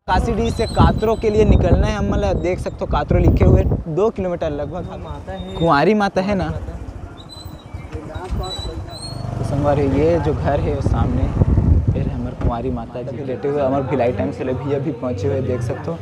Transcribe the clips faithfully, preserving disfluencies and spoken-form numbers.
कासीडीह से कातरो के लिए निकलना है हमन ला। देख सकथो कातरो लिखे हुए दो किलोमीटर लगभग। माता है। कुंवारी माता है ना। तो संगवारी, ये जो घर है वो सामने, ये हमारे कुंवारी माता जी लेटे हुए। हमारे भिलाई टाइम्स वाले भैया भी पहुंचे हुए, देख सकते हो।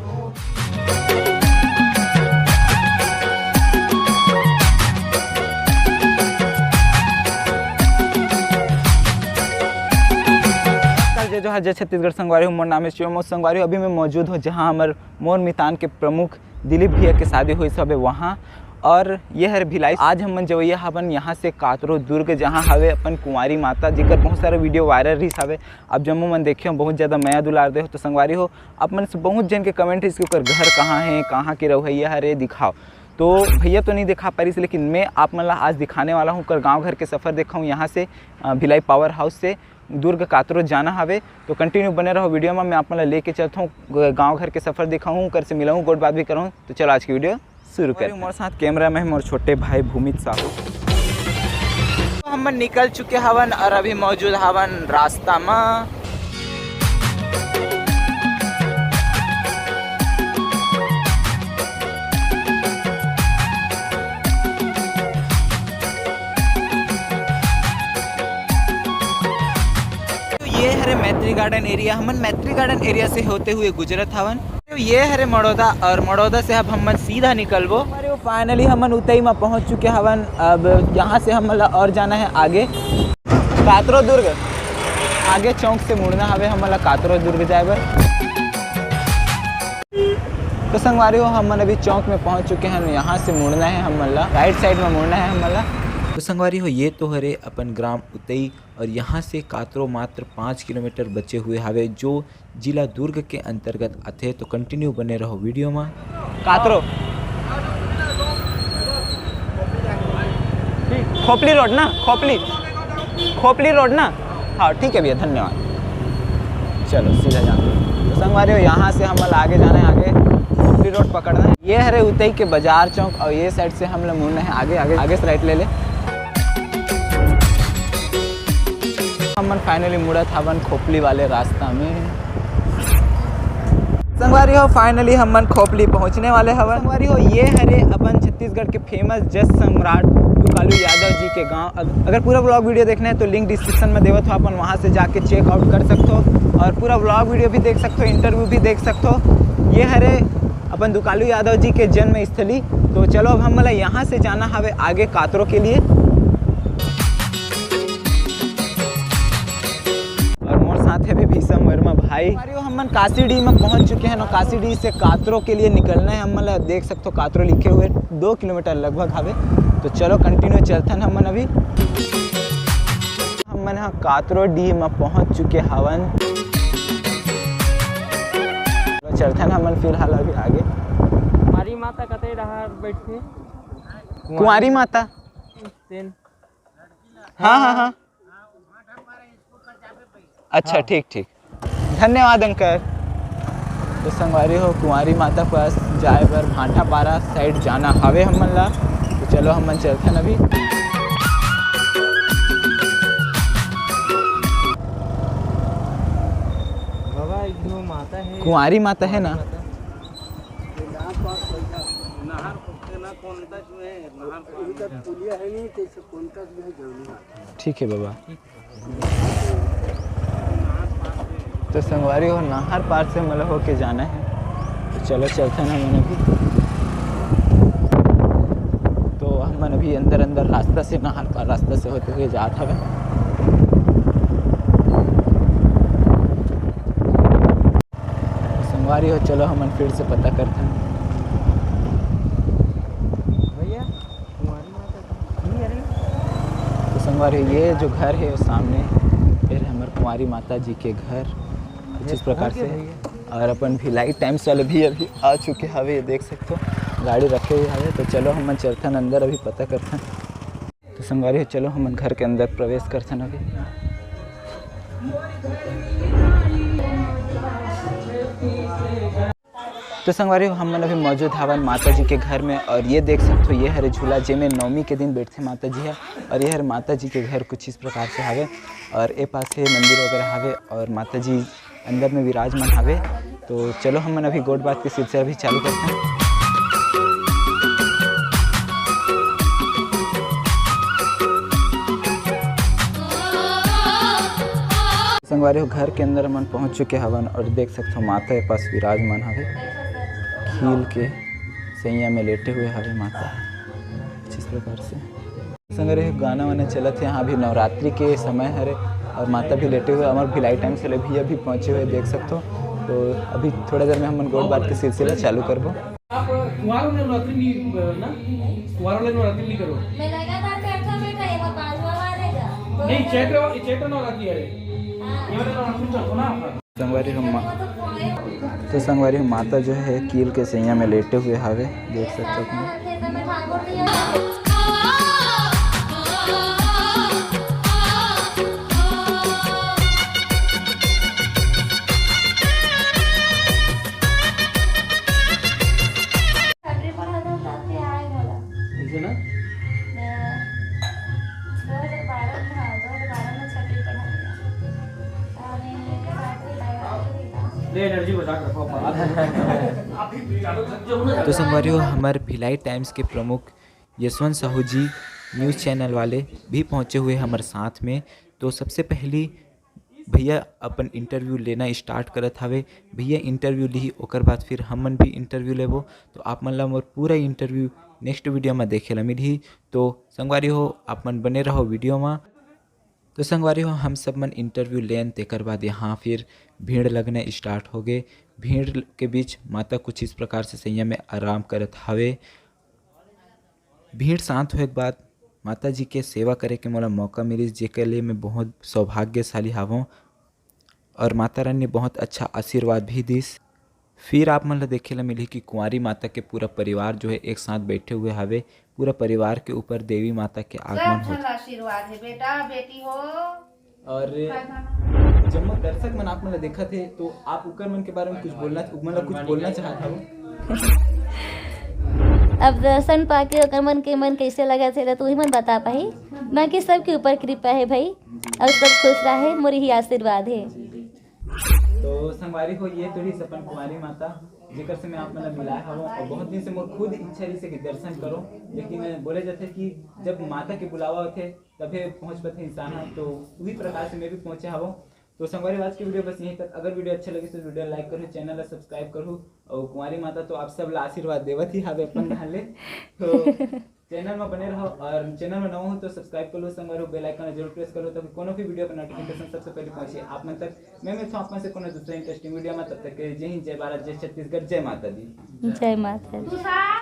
जय जोहार, जय छत्तीसगढ़ संगवारी हो, मोर नाम है शिवम। संगवारी हो, अभी मैं मौजूद हूँ जहाँ हमर मोर मितान के प्रमुख दिलीप भैया के शादी होइस हवे वहाँ। और ये हरे भिलाई। आज हमन जवैया हवन यहाँ से कातरो दुर्ग, जहाँ हवे अपन कुंवारी माता, जेकर बहुत सारा वीडियो वायरल रहिस हवे। आप जम्मो मन देखे हो, बहुत ज़्यादा मया दुलार दे हो। तो संगवारी हो, आप मन से बहुत जन के कमेंट रहिस कि ओकर घर कहाँ है, कहाँ के रहवैया हरे, दिखाओ। तो भैया तो नहीं दिखा पारिस, लेकिन मैं आप मन ला आज दिखाने वाला हूँ ओकर गाँव घर के सफ़र देखाऊँ यहाँ से, अ, भिलाई पावर हाउस से दुर्ग कातरो जाना हवे। तो कंटिन्यू बने रहो वीडियो में, मैं आप मन ला लेके चलता हूँ ग-, गाँव घर के सफर दिखाऊँ, ओकर से मिलाऊँ, गोठ बात भी कराऊँ। तो चलो आज की वीडियो शुरू करते हैं। मोर साथ कैमरा में है मोर छोटे भाई भूमित साहू। तो हम निकल चुके हवन और अभी मौजूद हवन रास्ता में। तो ये हरे मैत्री गार्डन एरिया, हमन मैत्री गार्डन एरिया से होते हुए गुजरत हवन। तो ये हरे मड़ौदा और मड़ौदा से अब हमन सीधा निकलबो। अरे, फाइनली हमन उतई में पहुंच चुके हवन। अब यहाँ से हमन ला और जाना है आगे कातरो दुर्ग। आगे चौक से मुड़ना हवे हमन ला कातरो दुर्ग जाए बर। तो संगवारी हो, हमन अभी चौक में पहुंच चुके हैं। यहाँ से मुड़ना है हमन ला, राइट साइड में मुड़ना है हमन ला। तो संगवारी हो, ये तो हरे अपन ग्राम उतई और यहाँ से कातरो मात्र पाँच किलोमीटर बचे हुए हवे, जो जिला दुर्ग के अंतर्गत आथे। तो कंटिन्यू बने रहो वीडियो में। कातरो, खोपली रोड ना, खोपली, खोपली रोड ना। हाँ, ठीक है भैया, धन्यवाद। चलो सीधा जाते हैं। तो संगवारी हो, यहाँ से हमन ला आगे जाना है, आगे खोपली रोड पकड़ना है। ये हरे उतई के बाजार चौक और ये साइड से हमन ला मुड़ना है आगे, आगे, आगे से राइट ले ले। हमन फाइनली मुड़त हवन खोपली वाले रास्ता में। संगवारी हो, फाइनली हमन खोपली पहुंचने वाले हवन। संगवारी हो, ये हरे अपन छत्तीसगढ़ के फेमस जस सम्राट दुकालू यादव जी के गांव। अग-, अगर पूरा व्लॉग वीडियो देखना है तो लिंक डिस्क्रिप्शन में देवत हो, अपन वहां से जाके चेकआउट कर सकते हो और पूरा व्लॉग वीडियो भी देख सकते हो, इंटरव्यू भी देख सकते हो। ये हरे अपन दुकालू यादव जी के जन्म स्थली। तो चलो, अब हमन ला यहाँ से जाना हवे आगे कातरो के लिए। और मोर साथ है भी भीषम वर्मा भाई। अरे, हमन कासीडीह में पहुंच चुके हैं ना। कासीडीह से कातरो के लिए निकलना है हमन ला। देख सकते हो, कातरो लिखे हुए दो किलोमीटर लगभग हवे। तो चलो, कंटिन्यू चलथन हमन अभी। हमन ह कातरो डीह म पहुंच चुके हवन। चलथन हमन फिलहाल अभी आगे। कुंवारी माता कते डहार बैठथे? कुंवारी माता। तेन। हाँ, हाँ, हाँ। अच्छा, हाँ। ठीक, ठीक। धन्यवाद अंकल। तो संगवारी हो, कुंवारी माता पास जाए बर भांठापारा साइड जाना हवे हमन ला। तो चलो, हमन चलथन अभी। बाबा, एक जो माता है, कुंवारी माता है ना? कुंवारी माता। ठीक है बाबा। तो संगवारी हो, नाहर पार से हमला होके जाना है। तो चलो, चलते हैं हमन अभी। तो हमन अभी अंदर अंदर रास्ता से, नाहर पार रास्ता से होते हुए जात हवे। संगवारी हो, चलो हमन फिर से पता करथन। भैया, कुंवारी माता तो नहीं, अरे। तो संगवारी हो, ये जो घर है वो सामने, ये हमर कुंवारी माता जी के घर कुछ इस प्रकार से। और अपन भिलाई टाइम्स वाले भी अभी आ चुके हवे, ये देख सकते हो, गाड़ी रखे हुए हवे। तो चलो हमन चलथन अंदर, अभी पता करथन। तो संगवारी हो, चलो हमन घर के अंदर प्रवेश करथन अभी। तो संगवारी हो, हमन अभी मौजूद हवन माता जी के घर में, और ये देख सकते हो, ये हरे झूला, जेमे नवमी के दिन बैठथे माता जी ह। और ये हरे माता जी के घर कुछ इस प्रकार से हवे, और ए पास हे मंदिर वगैरह हवे, और माता जी अंदर में विराजमान हवे। तो चलो, हमन अभी गोठ बात के सिलसिला भी चालू करथन। संगवारी हो, घर के अंदर हमन पहुंच चुके हवन अउ देख सकथो, माता ए पास विराजमान हवे, कील के सैया में लेटे हुए हवे माता, कुछ इस प्रकार से। संगवारी हो, गाना वाना चलत हे, यहाँ अभी नवरात्रि के समय हरे अउ माता भी लेटे हुए, अमर भिलाई टाइम्स वाले भैया भी पहुँचे हुए, देख सकथो। तो अभी थोड़ा देर में हमन गोठ बात के सिलसिला चालू करबो। आप कुंवारों ने नवरात्रि नहीं, ना, कुंवारों ने नवरात्रि नहीं करो। मैं लगातार चैत्र में बैठा, ये पांचवा बार है क्या? नहीं, चैत्र, चैत्र नवरात्रि है। हाँ। ये वाला नवरात्रि चलतो ना आपका। संगवारी हो मा-, तो संगवारी हो, माता जो है कील के सैया में लेटे हुए हावे, देख सकते हो। छठी पढ़ा था, तब के आए बोला। ऐसे ना? मैं दो हज़ार बारह में, हाँ, दो हज़ार बारह में छठी पढ़ा था। और इनके साथ ही लगा था। ले, एनर्जी बचा के रखो अपना। तो संगवारी हो, हमर भिलाई टाइम्स के प्रमुख यशवंत साहू जी, न्यूज़ चैनल वाले, भी पहुँचे हुए हमर साथ में। तो सबसे पहली भैया अपन इंटरव्यू लेना स्टार्ट करत हवे। भैया इंटरव्यू लिही, ओकर बाद फिर हमन भी इंटरव्यू लेबो। तो आप मन ला मोर पूरा इंटरव्यू नेक्स्ट वीडियो में देखे ला मिलही। तो संगवारी हो, आप मन बने रहो वीडियो में। तो संगवारी हो, हम सब मन इंटरव्यू लेन, तेकर बाद यहाँ फिर भीड़ लगने स्टार्ट हो गए। भीड़ के बीच माता कुछ इस प्रकार से सैया में आराम करत हवे। भीड़ शांत होए के बाद माता जी के सेवा करे के मोला मौका मिलिस, जेकर लिए मैं बहुत सौभाग्यशाली हावों। और माता रानी ने बहुत अच्छा आशीर्वाद भी दिस। फिर आप मन ला देखे ला मिलही कि कुंवारी माता के पूरा परिवार जो है एक साथ बैठे हुए हवे। पूरा परिवार के ऊपर देवी माता के आगमन सब होत। झन ला आशीर्वाद है बेटा, बेटी हो। और जम्मो दर्शक मन आप मन ला देखत हे, तो आप उकर मन के बारे में कुछ बोलना, उमन ला कुछ बोलना चाहत हव? अब दर्शन पाके ओकर मन के मन कैसे लगत हे, तो उही मन बता पाही। बाकी सबके ऊपर कृपा है भाई, और सब खुश रहे, मोर यही आशीर्वाद है। तो संगवारी हो, ये तो रहिस अपन कुंवारी माता, जेकर से मैं आप मन ला मिलाए हवं, और बहुत दिन से मोर खुद इच्छा रहिस हे कि दर्शन करो, लेकिन बोले जाथे कि जब माता के बुलावा होथे, तभे पहुँच पाथे इंसान ह। तो उही प्रकार से मैं भी पहुँचे हवं। तो संगवारी, आज की वीडियो बस यहीं तक। अगर वीडियो अच्छा लगे तो वीडियो लाइक करो, चैनल ला सब्सक्राइब करो, और कुंवारी माता तो आप सब ला आशीर्वाद देवत ही हावे अपन डहार ले। तो चैनल में बने रहो, और चैनल में नवा हो तो सब्सक्राइब कर लो संगवारी, बेल आइकन जरूर प्रेस कर लो, ताकि कोनो भी वीडियो का नोटिफिकेशन सबसे पहले पहुंचे आप मन तक। मैं मिलता हूँ आप मन से कोनो दूसरे इंटरेस्टिंग वीडियो में, तब तक के लिए जय हिंद, जय भारत, जय छत्तीसगढ़, जय माता दी। जय माता दी।